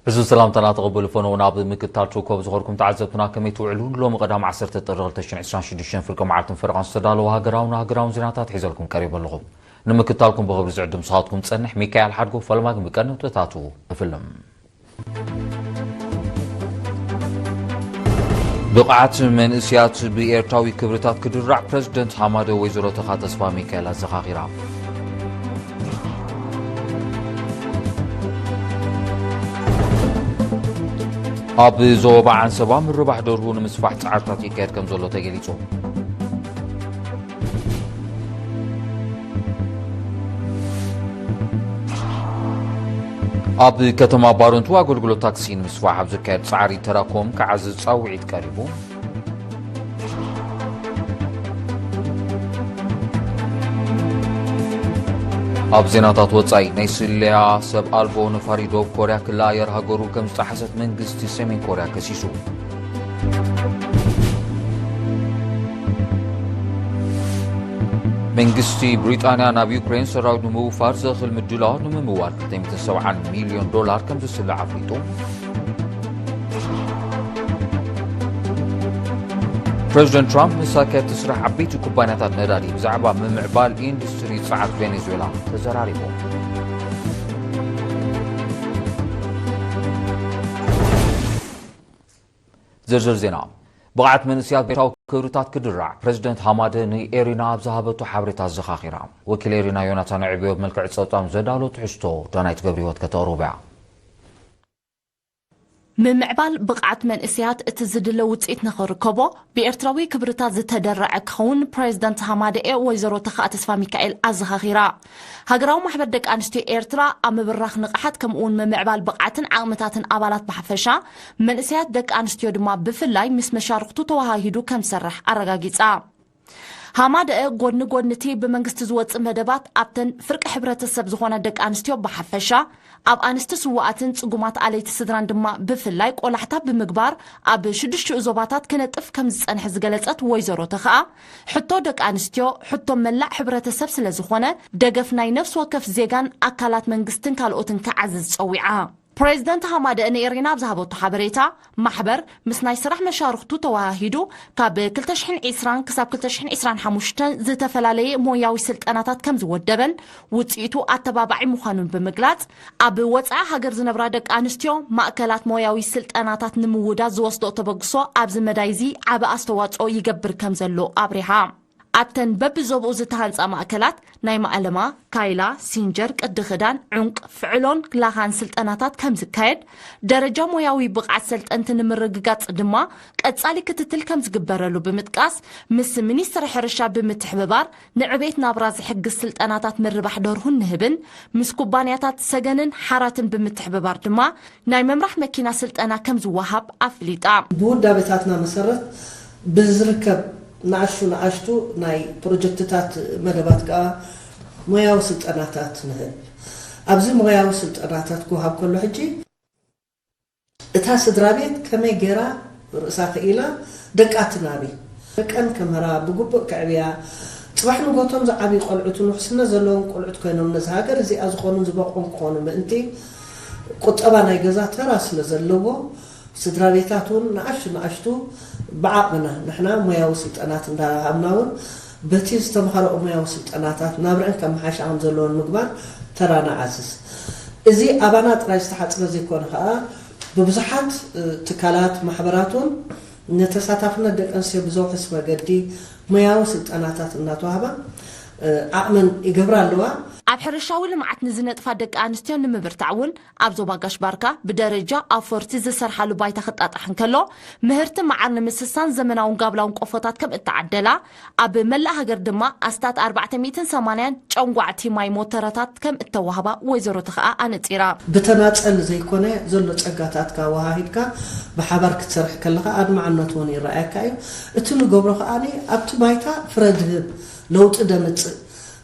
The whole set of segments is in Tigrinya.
እዚ ሰላምታና ተቐበሉ ፈነው። ናብ ምክትታል ቱኮብ ዝኾርኩም ተዓዘብትና ከመይ ትውዕሉ? ንሎሚ ቀዳም ዓሰርተ ጥሪ ክልተ ሽሕን ዕስራን ሽዱሽተን ፍርቂ መዓልትን ፈረቓን ዝተዳለወ ሃገራውን ሃገራውን ዜናታት ሒዘልኩም ቀሪበ ኣለኹ። ንምክትታልኩም ብኽብሪ ዝዕድም ስኻትኩም ጸንሕ ሚካኤል ሓድጎ። ፈለማ ግን ብቀንዲ ነጥብታቱ እፍልም። ብቕዓት መንእስያት ብኤርትራዊ ክብርታት ክድራዕ ፕረዚደንት ሃማደ ወይዘሮ ተኻ ተስፋ ሚካኤል ኣዘኻኺራ። ኣብ ዞባ ዓንሰባ ምርባሕ ደርሁ ንምስፋሕ ጻዕርታት ይካየድ ከም ዘሎ ተገሊጹ። ኣብ ከተማ ባረንቱ ኣገልግሎት ታክሲ ንምስፋሕ ኣብ ዝካየድ ጻዕሪ ተራኮም ክዓዝዝ ጻውዒት ቀሪቡ። ኣብ ዜናታት ወጻኢ፣ ናይ ስለያ ሰብ ኣልቦ ነፋሪ ደቡብ ኮርያ ክለኣየር ሃገሩ ከም ዝጠሓሰት መንግስቲ ሰሜን ኮርያ ከሲሱ። መንግስቲ ብሪጣንያ ናብ ዩክሬን ሰራዊት ንምውፋር ዘኽእል ምድላዋት ንምምዋል ክልተ ሚእትን ሰብዓን ሚልዮን ዶላር ከም ዝስልዕ ኣፍሊጡ። ፕረዚደንት ትራምፕ ምስ ኣካየድቲ ስራሕ ዓበይቲ ኩባንያታት ነዳዲ ብዛዕባ ምምዕባል ኢንዱስትሪ ጸዓት ቬኔዙዌላ ተዘራሪቦም። ዝርዝር ዜና። ብቕዓት መንእስያት ብኤርትራዊ ክብርታት ክድራዕ ፕረዚደንት ሃማደ ንኤሪና ኣብ ዝሃበቶ ሓበሬታ ኣዘኻኺራ። ወኪል ኤሪና ዮናታን ዕብዮ ብመልክዕ ጸብጻብ ዘዳሎ ትሕዝቶ ዳናይት ገብረህይወት ከተቕርቦ እያ። ምምዕባል ብቕዓት መንእስያት እቲ ዝድለ ውጽኢት ንኽርከቦ ብኤርትራዊ ክብርታት ዝተደረዐ ክኸውን ፕሬዝደንት ሃማደኤ ወይዘሮ ተኽኣ ተስፋ ሚካኤል ኣዘኻኺራ። ሃገራዊ ማሕበር ደቂ ኣንስትዮ ኤርትራ ኣብ ምብራኽ ንቕሓት ከምኡውን ምምዕባል ብቕዓትን ዓቕምታትን ኣባላት ብሓፈሻ መንእሰያት ደቂ ኣንስትዮ ድማ ብፍላይ ምስ መሻርኽቱ ተወሃሂዱ ከም ዝሰርሕ ኣረጋጊጻ። ሃማደኤ ጎድኒ ጎድኒ እቲ ብመንግስቲ ዝወጽእ መደባት ኣብተን ፍርቂ ሕብረተሰብ ዝኾና ደቂ ኣንስትዮ ብሓፈሻ ኣብ ኣንስቲ ስዉኣትን ጽጉማት ኣለይቲ ስድራን ድማ ብፍላይ ቆላሕታ ብምግባር ኣብ ሽዱሽቲኡ ዞባታት ክነጥፍ ከም ዝጸንሐ ዝገለጸት ወይዘሮ ተኽኣ፣ ሕቶ ደቂ ኣንስትዮ ሕቶ መላእ ሕብረተሰብ ስለ ዝኾነ ደገፍ ናይ ነፍሲ ወከፍ ዜጋን ኣካላት መንግስትን ካልኦትን ክዓዝዝ ጸዊዓ። ፕሬዝደንት ሃማደኤ ንኤሪና ኣብ ዝሃበቶ ሓበሬታ፣ ማሕበር ምስ ናይ ስራሕ መሻርኽቱ ተወሃሂዱ ካብ ክልተ ሽሕን ዕስራን ክሳብ ክልተ ሽሕን ዕስራን ሓሙሽተን ዝተፈላለየ ሞያዊ ስልጠናታት ከም ዝወደበን ውጽኢቱ ኣተባባዒ ምዃኑን ብምግላጽ፣ ኣብ ወጻኢ ሃገር ዝነብራ ደቂ ኣንስትዮ ማእከላት ሞያዊ ስልጠናታት ንምውዳድ ዝወስዶ ተበግሶ ኣብዚ መዳይ እዚ ዓቢ ኣስተዋጽኦ ይገብር ከም ዘሎ ኣብሪሃ። ኣብተን በብዞብኡ ዝተሃንጻ ማእከላት ናይ ማእለማ፣ ካይላ፣ ሲንጀር፣ ቅዲ ክዳን፣ ዑንቅ፣ ፍዕሎን ላኻን ስልጠናታት ከም ዝካየድ፣ ደረጃ ሞያዊ ብቕዓት ሰልጠንቲ ንምርግጋጽ ድማ ቀጻሊ ክትትል ከም ዝግበረሉ ብምጥቃስ፣ ምስ ሚኒስትሪ ሕርሻ ብምትሕብባር ንዕቤት ናብራ ዝሕግዝ ስልጠናታት ምርባሕ ደርሁን ንህብን፣ ምስ ኩባንያታት ሰገንን ሓራትን ብምትሕብባር ድማ ናይ ምምራሕ መኪና ስልጠና ከም ዝወሃብ ኣፍሊጣ። ብውዳቤታትና መሰረት ብዝርከብ ንኣሽቱ ንኣሽቱ ናይ ፕሮጀክትታት መደባት ከኣ ሞያዊ ስልጠናታት ንህብ። ኣብዚ ሞያዊ ስልጠናታት ክወሃብ ከሎ ሕጂ እታ ስድራ ቤት ከመይ ገይራ ርእሳ ክኢላ ደቃ ትናቢ፣ ደቀን ከምህራ፣ ብግቡእ ከዕብያ፣ ጽባሕ ንጎቶም ዝዓብዩ ቆልዑትን ውሕስነት ዘለዎም ቆልዑት ኮይኖም ነዚ ሃገር እዚኣ ዝኾኑን ዝበቕዑን ክኾኑ ምእንቲ ቁጠባ ናይ ገዛ ተራ ስለ ዘለዎ፣ ስድራ ቤታት እውን ንኣሽቱ ንኣሽቱ ብዓቕምና ንሕና ሞያዊ ስልጠናት እንዳሃብና እውን በቲ ዝተምሃረኦ ሞያዊ ስልጠናታት ናብረአን ከመሓይሻ ከም ዘለወን ምግባር ተራ ንዓዝዝ። እዚ ኣባና ጥራይ ዝተሓጽረ ዘይኮነ ከኣ ብብዙሓት፣ እ፣ ትካላት፣ ማሕበራት እውን ንተሳታፍነት ደቂ ኣንስትዮ ብዘውሕስ መገዲ ሞያዊ ስልጠናታት እናተዋህባ፣ እ፣ ዓቕመን ይገብራ ኣለዋ። ኣብ ሕርሻዊ ልምዓት ንዝነጥፋ ደቂ ኣንስትዮ ንምብርታዕ እውን ኣብ ዞባ ጋሽ ባርካ ብደረጃ ኣፈርቲ ዝሰርሓሉ ባይታ ክጣጣሕ እንከሎ፣ ምህርቲ መዓር ንምስሳን ዘመናውን ጋብላውን ቆፎታት ከም እተዓደላ፣ ኣብ መላእ ሃገር ድማ ኣስታት ኣርባዕተ ሚእትን ሰማንያን ጨንጓዕቲ ማይ ሞተረታት ከም እተዋህባ ወይዘሮ ተኽኣ ኣነጺራ። ብተናጸል ዘይኮነ ዘሎ ጸጋታትካ ወሃሂድካ ብሓባር ክትሰርሕ ከለኻ ኣድማዕነት እውን ይረኣየካ እዩ። እቲ ንገብሮ ከኣ ኣብቲ ባይታ ፍረ ድህብ ለውጢ ደምጽእ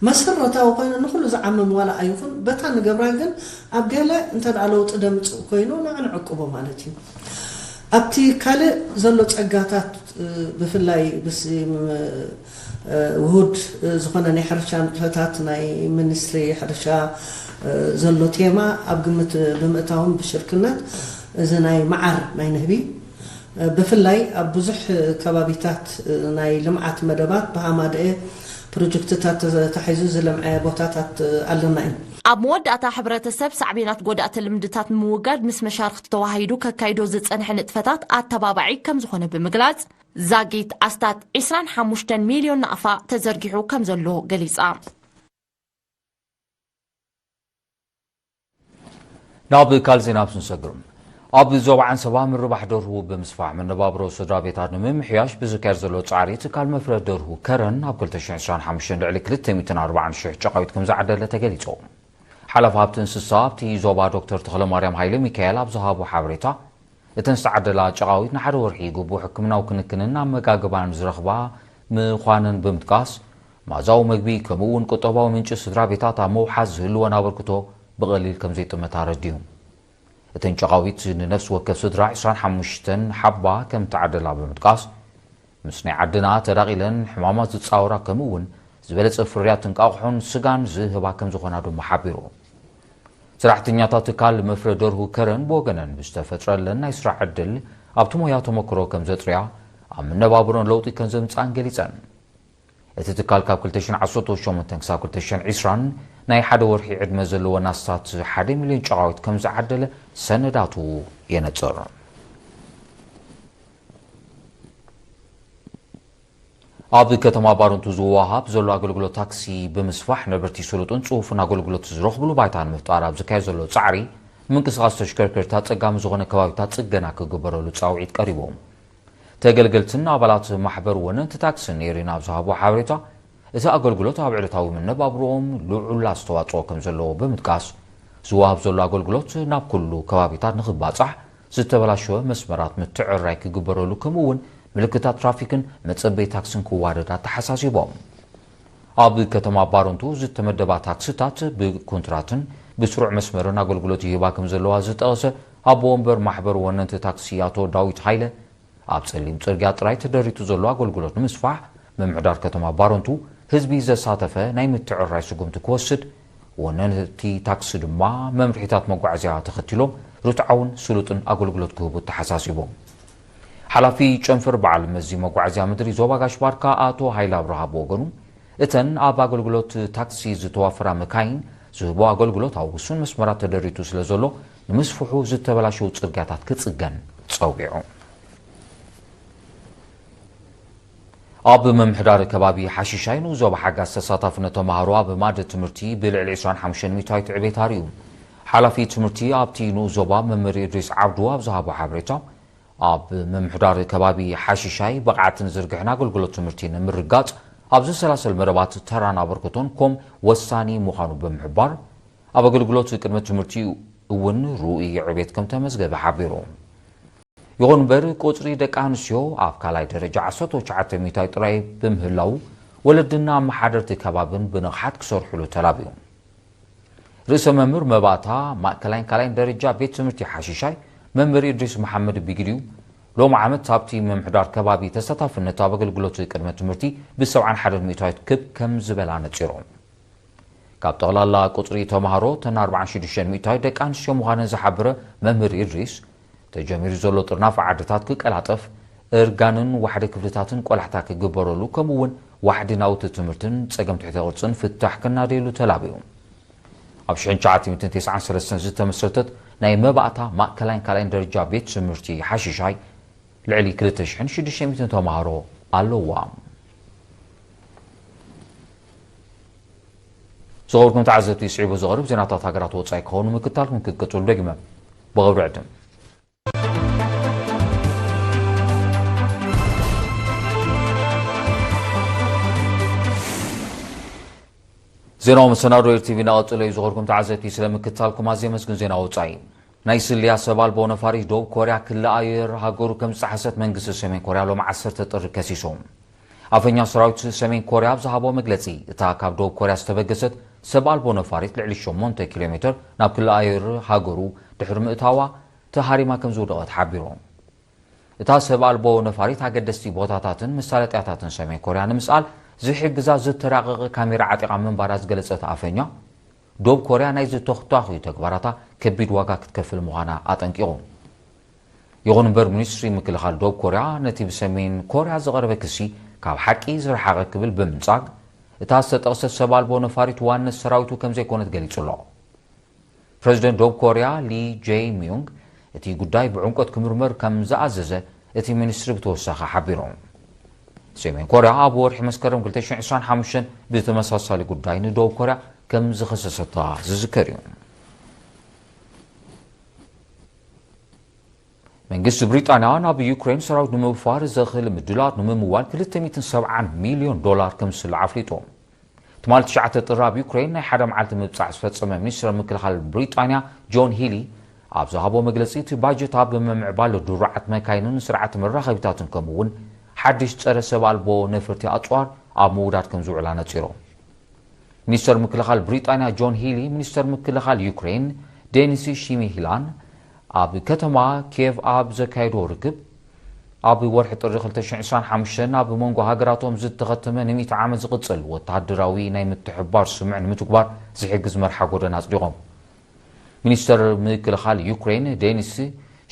መሰረታዊ ኮይኑ ንኹሉ ዝዓምም ዋላ ኣይኹን፣ በታ ንገብራ ግን ኣብ ገለ እንተ ደኣ ለውጢ ደምጽእ ኮይኑ ንዓ ንዕቅቦ ማለት እዩ። ኣብቲ ካልእ ዘሎ ጸጋታት፣ እ፣ ብፍላይ ብስ-፣ ም-፣ እ፣ ውሁድ፣ እ፣ ዝኾነ ናይ ሕርሻ ንጥፈታት ናይ ሚኒስትሪ ሕርሻ፣ ዘሎ ቴማ ኣብ ግምት ብምእታውን ብሽርክነት እዚ ናይ መዓር ናይ ንህቢ ብፍላይ ኣብ ብዙሕ ከባቢታት ናይ ልምዓት መደባት ብሃማደኤ ፕሮጀክትታት ተታሒዙ ዝለምዐ ቦታታት ኣለና እዩ። ኣብ መወዳእታ፣ ሕብረተሰብ ሳዕቤናት ጎዳእቲ ልምድታት ንምውጋድ ምስ መሻርኽቲ ተዋሃሂዱ ከካይዶ ዝጸንሐ ንጥፈታት ኣተባባዒ ከም ዝኾነ ብምግላጽ፣ ዛጊት ኣስታት ዕስራን ሓሙሽተን ሚልዮን ናቕፋ ተዘርጊሑ ከም ዘሎ ገሊጻ። ናብ ካልእ ዜና ኣብ ስንሰግር። ኣብ ዞባ ዓንሰባ ምርባሕ ደርሁ ብምስፋሕ መነባብሮ ስድራ ቤታት ንምምሕያሽ ብዝካየድ ዘሎ ጻዕሪ፣ ትካል መፍረ ደርሁ ከረን ኣብ ክልተ ሽሕን ዕስራን ሓሙሽተን ልዕሊ ክልተ ሚእትን ኣርባዓን ሽሕ ጨቓዊት ከም ዝዓደለ ተገሊጹ። ሓላፊ ሃብቲ እንስሳ ኣብቲ ዞባ ዶክተር ተኽለማርያም ሃይለ ሚካኤል ኣብ ዝሃቦ ሓበሬታ፣ እተን ዝተዓደላ ጨቓዊት ንሓደ ወርሒ ግቡእ ሕክምናዊ ክንክንን ኣመጋግባን ዝረኽባ ምዃነን ብምጥቃስ፣ መኣዛዊ መግቢ ከምኡ እውን ቁጠባዊ ምንጪ ስድራ ቤታት ኣብ ምውሓስ ዝህልወን ኣበርክቶ ብቐሊል ከም ዘይጥመት ኣረዲኡ። እተን ጨቓዊት ንነፍሲ ወከፍ ስድራ ዕስራን ሓሙሽተን ሓባ ከም እተዓደላ ብምጥቃስ፣ ምስ ናይ ዓድና ተዳቒለን ሕማማት ዝጻወራ ከምኡ እውን ዝበለጸ ፍርያት እንቃቑሖን ስጋን ዝህባ ከም ዝኾና ድማ ሓቢሩ። ሰራሕተኛታት ትካል መፍረ ደርሁ ከረን ብወገነን ብዝተፈጥረለን ናይ ስራሕ ዕድል ኣብቲ ሞያ ተመክሮ ከም ዘጥርያ ኣብ መነባብሮን ለውጢ ከም ዘምጽኣን ገሊጸን። እቲ ትካል ካብ ክልተ ሽሕን ዓሰርተ ሸሞንተን ክሳብ ክልተ ሽሕን ዕስራን ናይ ሓደ ወርሒ ዕድመ ዘለወን ኣስታት ሓደ ሚልዮን ጨቓዊት ከም ዝዓደለ ሰነዳቱ የነጽር። ኣብ ከተማ ባረንቱ ዝወሃብ ዘሎ ኣገልግሎት ታክሲ ብምስፋሕ ነበርቲ ስሉጥን ጽፉፍን ኣገልግሎት ዝረኽብሉ ባይታ ንምፍጣር ኣብ ዝካየድ ዘሎ ጻዕሪ፣ ምንቅስቓስ ተሽከርከርቲ ኣጸጋሚ ዝኾነ ከባቢታት ጽገና ክግበረሉ ጻውዒት ቀሪቡ። ተገልገልትን ኣባላት ማሕበር ወነንቲ ታክስን ኤሪና ኣብ ዝሃቦ ሓበሬታ፣ እቲ ኣገልግሎት ኣብ ዕለታዊ መነባብሮኦም ልዑል ኣስተዋጽኦ ከም ዘለዎ ብምጥቃስ፣ ዝወሃብ ዘሎ ኣገልግሎት ናብ ኩሉ ከባቢታት ንኽባጻሕ፣ ዝተበላሸወ መስመራት ምትዕርራይ ክግበረሉ፣ ከምኡ እውን ምልክታት ትራፊክን መጸበዪ ታክስን ክዋደድ ኣተሓሳሲቦም። ኣብ ከተማ ባረንቱ ዝተመደባ ታክስታት ብኮንትራትን ብስሩዕ መስመርን ኣገልግሎት ይህባ ከም ዘለዋ ዝጠቐሰ ኣቦ ወንበር ማሕበር ወነንቲ ታክሲ ኣቶ ዳዊት ሃይለ፣ ኣብ ጸሊም ጽርግያ ጥራይ ተደሪቱ ዘሎ ኣገልግሎት ንምስፋሕ፣ ምምሕዳር ከተማ ባረንቱ ህዝቢ ዘሳተፈ ናይ ምትዕርራይ ስጉምቲ ክወስድ፣ ወነንቲ ታክሲ ድማ መምርሒታት መጓዓዝያ ተኸቲሎም ርትዓውን ስሉጥን ኣገልግሎት ክህቡ ተሓሳሲቦም። ሓላፊ ጨንፈር በዓል መዚ መጓዓዝያ ምድሪ ዞባ ጋሽ ባርካ ኣቶ ሃይለ ኣብርሃ ብወገኑ፣ እተን ኣብ ኣገልግሎት ታክሲ ዝተዋፈራ መካይን ዝህቦ ኣገልግሎት ኣብ ውሱን መስመራት ተደሪቱ ስለ ዘሎ፣ ንምስፍሑ ዝተበላሸው ጽርግያታት ክጽገን ጸዊዑ። ኣብ ምምሕዳር ከባቢ ሓሽሻይ ንኡስ ዞባ ሓጋዝ ተሳታፍነት ተማሃሮ ኣብ ማእዲ ትምህርቲ ብልዕሊ ዕስራን ሓሙሽተን ሚእታዊት ዕቤት ኣርእዩ። ሓላፊ ትምህርቲ ኣብቲ ንኡስ ዞባ መምህር ኢድሪስ ዓብዱ ኣብ ዝሃቦ ሓበሬታ፣ ኣብ ምምሕዳር ከባቢ ሓሽሻይ ብቕዓትን ዝርግሕን ኣገልግሎት ትምህርቲ ንምርጋጽ ኣብ ዝሰላሰል መደባት ተራን ኣበርክቶን ኮም ወሳኒ ምዃኑ ብምሕባር፣ ኣብ ኣገልግሎት ቅድመ ትምህርቲ እውን ርኡይ ዕቤት ከም ተመዝገበ ሓቢሩ። ይኹን እምበር፣ ቁጽሪ ደቂ ኣንስትዮ ኣብ ካልኣይ ደረጃ ዓሰርተ ትሽዓተ ሚእታዊት ጥራይ ብምህላዉ፣ ወለድን ኣመሓደርቲ ከባብን ብንቕሓት ክሰርሕሉ ተላብዩ። ርእሰ መምህር መባእታ ማእከላይን ካልኣይን ደረጃ ቤት ትምህርቲ ሓሽሻይ መምህር ኢድሪስ መሓመድ ቢግድዩ፣ ሎም ዓመት ኣብቲ ምምሕዳር ከባቢ ተሳታፍነት ኣብ ኣገልግሎት ቅድመ ትምህርቲ ብሰብዓን ሓደን ሚእታዊት ክብ ከም ዝበላ ነጺሮም። ካብ ጠቕላላ ቁጽሪ ተማሃሮ፣ እተን ኣርባዓን ሽዱሽተን ሚእታዊት ደቂ ኣንስትዮ ምዃነን ዝሓበረ መምህር ኢድሪስ፣ ተጀሚሩ ዘሎ ጥርናፍ ዓድታት ክቀላጠፍ፣ እርጋንን ዋሕዲ ክፍልታትን ቆላሕታ ክግበረሉ፣ ከምኡ እውን ዋሕዲ ናውቲ ትምህርትን ጸገም ትሕተ ቅርጽን ፍታሕ ክናደየሉ ተላብዩ። ኣብ ሽሕን ትሽዓተ ሚእትን ተስዓን ሰለስተን ዝተመስረተት ናይ መባእታ ማእከላይን ካልኣይን ደረጃ ቤት ትምህርቲ ሓሽሻይ፣ ልዕሊ ክልተ ሽሕን ሽዱሽተ ሚእትን ተማሃሮ ኣለዋ። ዝኸበርኩም ተዓዘብቲ፣ ስዒቡ ዝቐርብ ዜናታት ሃገራት ወጻኢ ክኸውን ምክታልኩም ክትቅጽሉ ደጊመ ብኽብሪ ዕድም። ዜናዊ መሰናዶ ኤር ቲ ቪ እናቐጸለ እዩ። ዝኸበርኩም ተዓዘብቲ፣ ስለ ምክታልኩም ኣዝየ ኣመስግን። ዜና ወጻኢ። ናይ ስልያ ሰብ ኣልቦ ነፋሪት ደቡብ ኮርያ ክሊ ኣየር ሃገሩ ከም ዝጠሓሰት መንግስቲ ሰሜን ኮርያ ሎም ዓሰርተ ጥሪ ከሲሱ። ኣፈኛ ሰራዊት ሰሜን ኮርያ ኣብ ዝሃቦ መግለጺ፣ እታ ካብ ደቡብ ኮርያ ዝተበገሰት ሰብ ኣልቦ ነፋሪት ልዕሊ ሸሞንተ ኪሎ ሜተር ናብ ክሊ ኣየር ሃገሩ ድሕሪ ምእታዋ ተሃሪማ ከም ዝወደቐት ሓቢሩ። እታ ሰብ ኣልቦ ነፋሪት ኣገደስቲ ቦታታትን መሳለጥያታትን ሰሜን ኮርያ ንምስኣል ዝሕግዛ ዝተራቐቐ ካሜራ ዓጢቓ ምንባራ ዝገለጸት ኣፈኛ፣ ዶብ ኮርያ ናይዚ ተኽታኺ ተግባራታ ከቢድ ዋጋ ክትከፍል ምዃና ኣጠንቂቑ። ይኹን እምበር፣ ሚኒስትሪ ምክልኻል ዶብ ኮርያ ነቲ ብሰሜን ኮርያ ዝቐረበ ክሲ ካብ ሓቂ ዝረሓቐ ክብል ብምንጻግ፣ እታ ዝተጠቕሰት ሰብ ኣልቦ ነፋሪት ዋነት ሰራዊቱ ከም ዘይኮነት ገሊጹ ኣሎ። ፕረዚደንት ዶብ ኮርያ ሊ ጄይ ሚዩንግ እቲ ጉዳይ ብዕምቆት ክምርመር ከም ዝኣዘዘ እቲ ሚኒስትሪ ብተወሳኺ ሓቢሩ። ሰሜን ኮርያ ኣብ ወርሒ መስከረም ክልተ ሽሕን ዕስራን ሓሙሽተን ብተመሳሳሊ ጉዳይ ንደቡብ ኮርያ ከም ዝኸሰሰታ ዝዝከር እዩ። መንግስቲ ብሪጣንያ ናብ ዩክሬን ሰራዊት ንምውፋር ዘኽእል ምድላት ንምምዋል ክልተ ሚእትን ሰብዓን ሚልዮን ዶላር ከም ዝስላዕ ኣፍሊጡ። ትማሊ ትሽዓተ ጥሪ ኣብ ዩክሬን ናይ ሓደ መዓልቲ ምብጻሕ ዝፈጸመ ሚኒስትር ምክልኻል ብሪጣንያ ጆን ሂሊ ኣብ ዝሃቦ መግለጺ፣ እቲ ባጀት ኣብ ምምዕባል ድሩዓት መካይንን ስርዓት መራኸቢታትን ከምኡ እውን ሓድሽ ጸረ ሰብ ኣልቦ ነፈርቲ ኣጽዋር ኣብ ምውዳድ ከም ዝውዕል ኣነጺሩ። ሚኒስተር ምክልኻል ብሪጣንያ ጆን ሂሊ፣ ሚኒስተር ምክልኻል ዩክሬን ዴኒስ ሺሚሂላን ኣብ ከተማ ኪየቭ ኣብ ዘካየዶ ርክብ፣ ኣብ ወርሒ ጥሪ ክልተ ሽሕን ዕስራን ሓሙሽተን ኣብ መንጎ ሃገራቶም ዝተኸተመ ንሚእቲ ዓመት ዝቕጽል ወተሃደራዊ ናይ ምትሕብባር ስምምዕ ንምትግባር ዝሕግዝ መርሓ ጎደና ኣጽዲቖም። ሚኒስተር ምክልኻል ዩክሬን ዴኒስ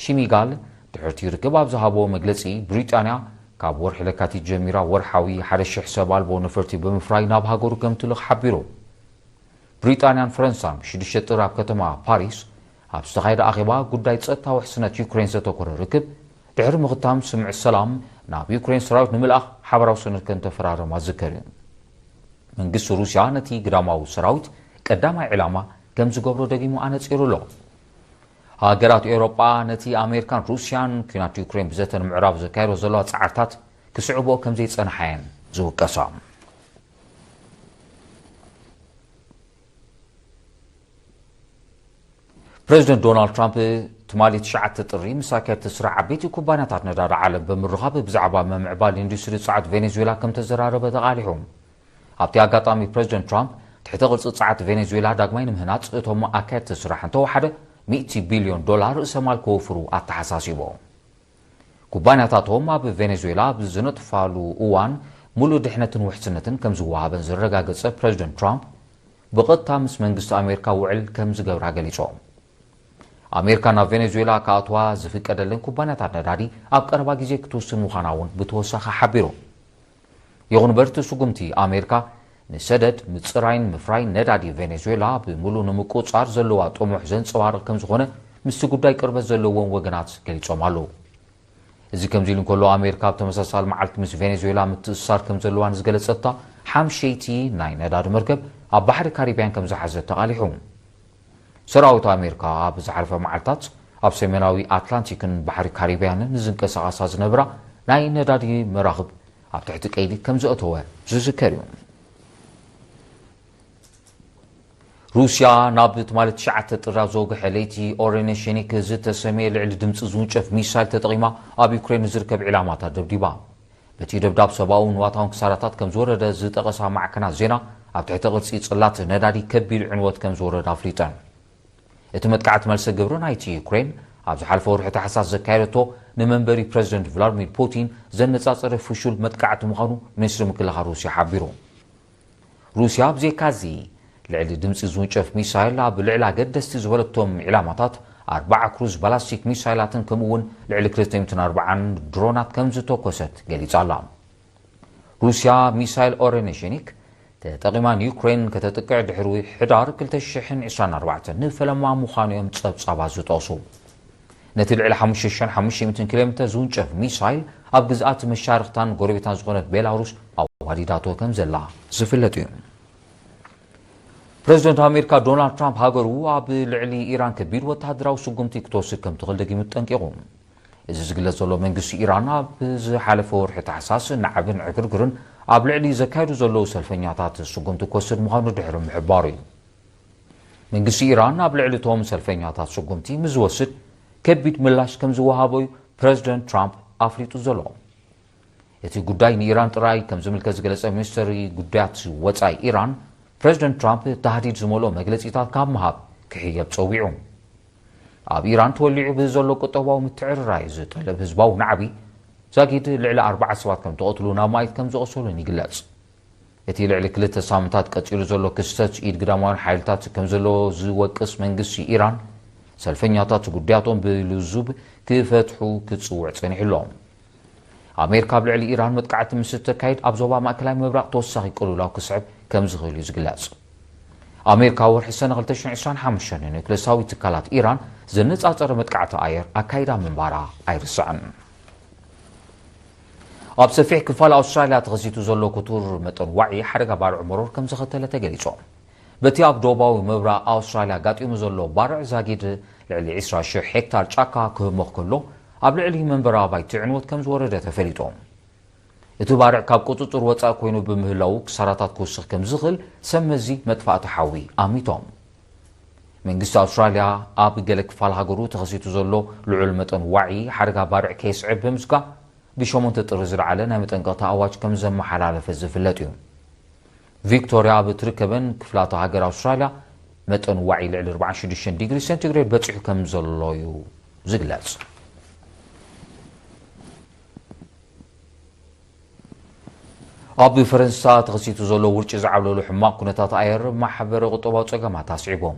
ሺሚጋል ድሕርቲ ርክብ ኣብ ዝሃቦ መግለጺ፣ ብሪጣንያ ካብ ወርሒ ለካቲት ጀሚራ ወርሓዊ ሓደ ሽሕ ሰብ ኣልቦ ነፈርቲ ብምፍራይ ናብ ሃገሩ ከም ትልኽ ሓቢሩ። ብሪጣንያን ፈረንሳን ብሽዱሽተ ጥሪ ኣብ ከተማ ፓሪስ ኣብ ዝተኻየደ ኣኼባ ጉዳይ ጸጥታ ውሕስነት ዩክሬን ዘተኮረ ርክብ ድሕሪ ምኽታም ስምምዕ ሰላም፣ ናብ ዩክሬን ሰራዊት ንምልኣኽ ሓበራዊ ሰነድ ከም ተፈራረማ ዝዝከር እዩ። መንግስቲ ሩስያ ነቲ ግዳማዊ ሰራዊት ቀዳማይ ዕላማ ከም ዝገብሮ ደጊሙ ኣነጺሩ ኣሎ። ሃገራት ኤውሮጳ ነቲ ኣሜሪካን ሩስያን ኲናት ዩክሬን ብዘተ ንምዕራብ ዘካየዶ ዘለዋ ጻዕርታት ክስዕብኦ ከም ዘይጸንሓ እየን ዝውቀሳ። ፕረዚደንት ዶናልድ ትራምፕ ትማሊ ትሽዓተ ጥሪ ምስ ኣካየድቲ ስራሕ ዓበይቲ ኩባንያታት ነዳዲ ዓለም ብምርኻብ ብዛዕባ ምምዕባል ኢንዱስትሪ ጸዓት ቬኔዙዌላ ከም ተዘራረበ ተቓሊሑ። ኣብቲ ኣጋጣሚ ፕረዚደንት ትራምፕ ትሕተ ቅርጺ ጸዓት ቬኔዙዌላ ዳግማይ ንምህናጽ እቶም ኣካየድቲ ስራሕ እንተወሓደ ሚእቲ ቢልዮን ዶላር ርእሰ ማል ክወፍሩ ኣተሓሳሲቡ። ኩባንያታቶም ኣብ ቬኔዙዌላ ኣብ ዝነጥፋሉ እዋን ሙሉእ ድሕነትን ውሕስነትን ከም ዝወሃበን ዘረጋገጸ ፕረዚደንት ትራምፕ፣ ብቐጥታ ምስ መንግስቲ ኣሜሪካ ውዕል ከም ዝገብራ ገሊጾም። ኣሜሪካ ናብ ቬኔዙዌላ ክኣትዋ ዝፍቀደለን ኩባንያታት ነዳዲ ኣብ ቀረባ ግዜ ክትውስን ምዃና እውን ብተወሳኺ ሓቢሩ። ይኹን እምበር፣ እቲ ስጉምቲ ኣሜሪካ ንሰደድ ምጽራይን ምፍራይን ነዳዲ ቬኔዙዌላ ብምሉእ ንምቁጽጻር ዘለዋ ጥሙሕ ዘንጸባርቕ ከም ዝኾነ ምስቲ ጉዳይ ቅርበት ዘለዎም ወገናት ገሊጾም ኣለዉ። እዚ ከምዚ ኢሉ እንከሎ፣ ኣሜሪካ ኣብ ተመሳሳሊ መዓልቲ ምስ ቬኔዙዌላ ምትእስሳር ከም ዘለዋ ንዝገለጸታ ሓምሸይቲ ናይ ነዳዲ መርከብ ኣብ ባሕሪ ካሪብያን ከም ዝሓዘት ተቓሊሑ። ሰራዊት ኣሜሪካ ኣብ ዝሓለፈ መዓልታት ኣብ ሰሜናዊ ኣትላንቲክን ባሕሪ ካሪብያንን ንዝንቀሳቐሳ ዝነበራ ናይ ነዳዲ መራኽብ ኣብ ትሕቲ ቀይዲ ከም ዘእተወ ዝዝከር እዩ። ሩስያ ናብ ትማሊ ትሽዓተ ጥሪ ኣብ ዘወግሐ ለይቲ ኦሬኔሽኒክ ዝተሰምየ ልዕሊ ድምፂ ዝውንጨፍ ሚሳይል ተጠቒማ ኣብ ዩክሬን ንዝርከብ ዒላማታት ደብዲባ። በቲ ደብዳብ ሰብኣውን ንዋታውን ክሳራታት ከም ዝወረደ ዝጠቐሳ ማዕከናት ዜና፣ ኣብ ትሕቲ ቅርጺ ጽላት ነዳዲ ከቢድ ዕንወት ከም ዝወረደ ኣፍሊጠን። እቲ መጥቃዕቲ መልሰ ግብሪ ናይቲ ዩክሬን ኣብ ዝሓለፈ ወርሒ ታሕሳስ ዘካየደቶ ንመንበሪ ፕረዚደንት ቭላድሚር ፑቲን ዘነጻጸረ ፍሹል መጥቃዕቲ ምዃኑ ሚኒስትሪ ምክልኻል ሩስያ ሓቢሩ። ሩስያ ብዘይካዚ ልዕሊ ድምፂ ዝውንጨፍ ሚሳይል ኣብ ልዕሊ ኣገደስቲ ዝበለቶም ዒላማታት ኣርባዓ ክሩዝ ባላስቲክ ሚሳይላትን ከምኡ እውን ልዕሊ ክልተ ሚእትን ኣርባዓን ድሮናት ከም ዝተኮሰት ገሊጻ ኣላ። ሩስያ ሚሳይል ኦሬኔሽኒክ ተጠቒማ ንዩክሬን ከተጥቅዕ ድሕሪ ሕዳር ክልተ ሽሕን ዕስራን ኣርባዕተን ንፈለማ ምዃኑ እዮም ጸብጻባት ዝጠቕሱ። ነቲ ልዕሊ ሓሙሽተ ሽሕን ሓሙሽተ ሚእትን ኪሎ ሜተር ዝውንጨፍ ሚሳይል ኣብ ግዝኣት መሻርኽታን ጎረቤታን ዝኾነት ቤላሩስ ኣዋዲዳቶ ከም ዘላ ዝፍለጥ እዩ። ፕረዚደንት ኣሜሪካ ዶናልድ ትራምፕ ሃገሩ ኣብ ልዕሊ ኢራን ከቢድ ወተሃደራዊ ስጉምቲ ክትወስድ ከም ትኽእል ደጊሙ ጠንቂቑ። እዚ ዝግለጽ ዘሎ መንግስቲ ኢራን ኣብ ዝሓለፈ ወርሒ ታሕሳስ ናዕብን ዕግርግርን ኣብ ልዕሊ ዘካየዱ ዘለዉ ሰልፈኛታት ስጉምቲ ክወስድ ምዃኑ ድሕሪ ምሕባሩ እዩ። መንግስቲ ኢራን ኣብ ልዕሊ እቶም ሰልፈኛታት ስጉምቲ ምስ ዝወስድ ከቢድ ምላሽ ከም ዝወሃቦ እዩ ፕረዚደንት ትራምፕ ኣፍሊጡ ዘሎ። እቲ ጉዳይ ንኢራን ጥራይ ከም ዝምልከት ዝገለጸ ሚኒስትሪ ጉዳያት ወጻኢ ኢራን፣ ፕረዚደንት ትራምፕ ታህዲድ ዝመልኦ መግለጺታት ካብ ምሃብ ክሕየብ ጸዊዑ። ኣብ ኢራን ተወሊዑ ብዘሎ ቁጠባዊ ምትዕርራይ ዝጠለብ ህዝባዊ ናዕቢ፣ ዛጊድ ልዕሊ ኣርባዕተ ሰባት ከም ተቐትሉ ናብ ማይት ከም ዝቖሰሉን ይግለጽ። እቲ ልዕሊ ክልተ ሳምንታት ቀጺሉ ዘሎ ክስተት ኢድ ግዳማውያን ሓይልታት ከም ዘለዎ ዝወቅስ መንግስቲ ኢራን፣ ሰልፈኛታት ጉዳያቶም ብልዙብ ክፈትሑ ክጽውዕ ጸኒሑ ኣሎ። ኣሜሪካ ኣብ ልዕሊ ኢራን መጥቃዕቲ ምስ እተካይድ፣ ኣብ ዞባ ማእከላይ ምብራቕ ተወሳኺ ቅልውላው ክስዕብ ከም ዝኽእል እዩ ዝግለጽ። ኣሜሪካ ወርሒ ሰነ ክልተ ሽሕን ዕስራን ሓሙሽተን ንኒውክለሳዊ ትካላት ኢራን ዘነጻጸረ መጥቃዕቲ ኣየር ኣካይዳ ምንባራ ኣይርስዕን። ኣብ ሰፊሕ ክፋል ኣውስትራልያ ተኸሲቱ ዘሎ ክቱር መጠን ዋዒ ሓደጋ ባርዕ መሮር ከም ዘኸተለ ተገሊጹ። በቲ ኣብ ደቡባዊ ምብራቕ ኣውስትራልያ ኣጋጢሙ ዘሎ ባርዕ ዛጊድ ልዕሊ ዕስራ ሽሕ ሄክታር ጫካ ክህሞኽ ከሎ፣ ኣብ ልዕሊ መንበሪ ኣባይቲ ዕንወት ከም ዝወረደ ተፈሊጡ። እቲ ባርዕ ካብ ቁጽጽር ወጻኢ ኮይኑ ብምህላዉ ክሳራታት ክውስኽ ከም ዝኽእል ሰብ መዚ መጥፋእቲ ሓዊ ኣሚቶም። መንግስቲ ኣውስትራልያ ኣብ ገለ ክፋል ሃገሩ ተኸሲቱ ዘሎ ልዑል መጠን ዋዒ ሓደጋ ባርዕ ከየስዕብ ብምስጋእ ብሸሞንተ ጥሪ ዝለዓለ ናይ መጠንቀቕታ ኣዋጅ ከም ዘመሓላለፈ ዝፍለጥ እዩ። ቪክቶርያ ኣብ እትርከበን ክፍላተ ሃገር ኣውስትራልያ መጠን ዋዒ ልዕሊ ኣርባዓን ሽዱሽተን ዲግሪ ሴንቲግሬድ በጺሑ ከም ዘሎ እዩ ዝግለጽ። ኣብ ፈረንሳ ተኸሲቱ ዘሎ ውርጪ ዝዓብለሉ ሕማቕ ኩነታት ኣየር ማሕበረ ቁጠባዊ ጸገማት ኣስዒቦም።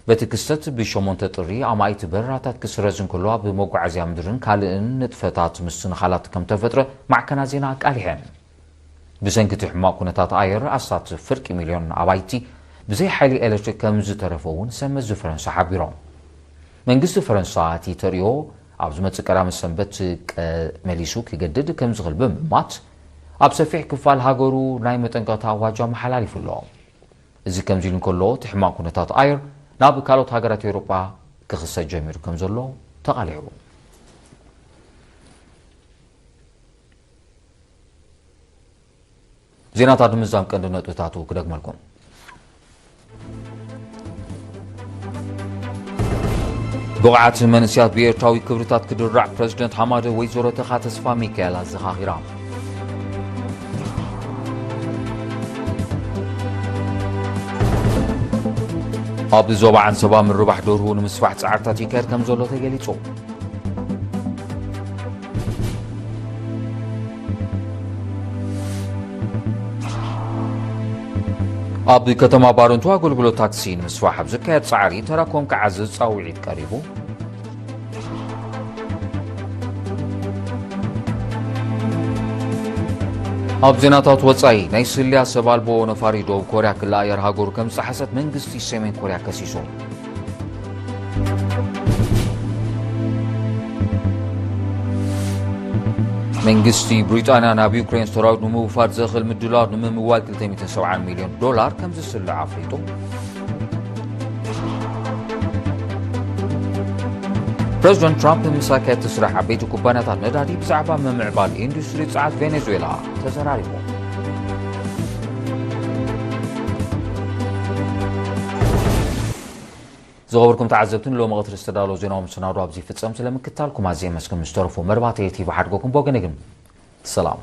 በቲ ክስተት ብሸሞንተ ጥሪ ኣማኢት በረራታት ክስረዝ እንከሎ፣ ኣብ መጓዓዝያ ምድርን ካልእን ንጥፈታት ምስትንኻላት ከም ተፈጥረ ማዕከናት ዜና ኣቃሊሐን። ብሰንኪ እቲ ሕማቕ ኩነታት ኣየር ኣስታት ፍርቂ ሚልዮን ኣባይቲ ብዘይ ሓይሊ ኤሌክትሪክ ከም ዝተረፈ እውን ሰብ መዚ ፈረንሳ ሓቢሮም። መንግስቲ ፈረንሳ እቲ ተርእዮ ኣብ ዝመጽእ ቀዳመ ሰንበት ቀ-፣ መሊሱ ክገድድ ከም ዝኽእል ብምእማት፣ ኣብ ሰፊሕ ክፋል ሃገሩ ናይ መጠንቀቕታ ኣዋጅ ኣመሓላሊፉ ኣሎ። እዚ ከምዚ ኢሉ እንከሎ፣ እቲ ሕማቕ ኩነታት ኣየር ናብ ካልኦት ሃገራት ኤውሮጳ ክኽሰት ጀሚሩ ከም ዘሎ ተቓሊዑ። ዜናታት ንምዝዛም ቀንዲ ነጥብታቱ ክደግመልኩም። ብቕዓት መንእሰያት ብኤርትራዊ ክብርታት ክድራዕ ፕረዚደንት ሃማደ ወይዘሮ ተኻ ተስፋ ሚካኤል ኣዘኻኺራ። ኣብ ዞባ ዓንሰባ ምርባሕ ደርሁ ንምስፋሕ ጻዕርታት ይካየድ ከም ዘሎ ተገሊጹ። ኣብ ከተማ ባረንቱ ኣገልግሎት ታክሲ ንምስፋሕ ኣብ ዝካየድ ጻዕሪ ተራኮም ክዓዝዝ ጻውዒት ቀሪቡ። ኣብ ዜናታት ወጻኢ፣ ናይ ስልያ ሰብ ኣልቦ ነፋሪ ደቡብ ኮርያ ክልእ ኣየር ሃገሩ ከም ዝጠሓሰት መንግስቲ ሰሜን ኮርያ ከሲሱ። መንግስቲ ብሪጣንያ ናብ ዩክሬን ሰራዊት ንምውፋር ዘኽእል ምድላዋት ንምምዋል ክልተ ሚእትን ሰብዓን ሚልዮን ዶላር ከም ዝስልዕ ኣፍሊጡ። ፕረዚደንት ትራምፕ ምስ ኣካየድቲ ስራሕ ዓበይቲ ኩባንያታት ነዳዲ ብዛዕባ ምምዕባል ኢንዱስትሪ ጸዓት ቬኔዙዌላ ተዘራሪቦም። ዝኸበርኩም ተዓዘብቲ፣ ንሎሚ ቀትሪ ዝተዳለወ ዜናዊ መሰናዶ ኣብዚ ይፍጸም። ስለምክትታልኩም ኣዝየ የመስግን። ምስ ተረፉ መርባሕቲ ቲቪ ሓድጎኩም ብወገነይ ግን ሰላም።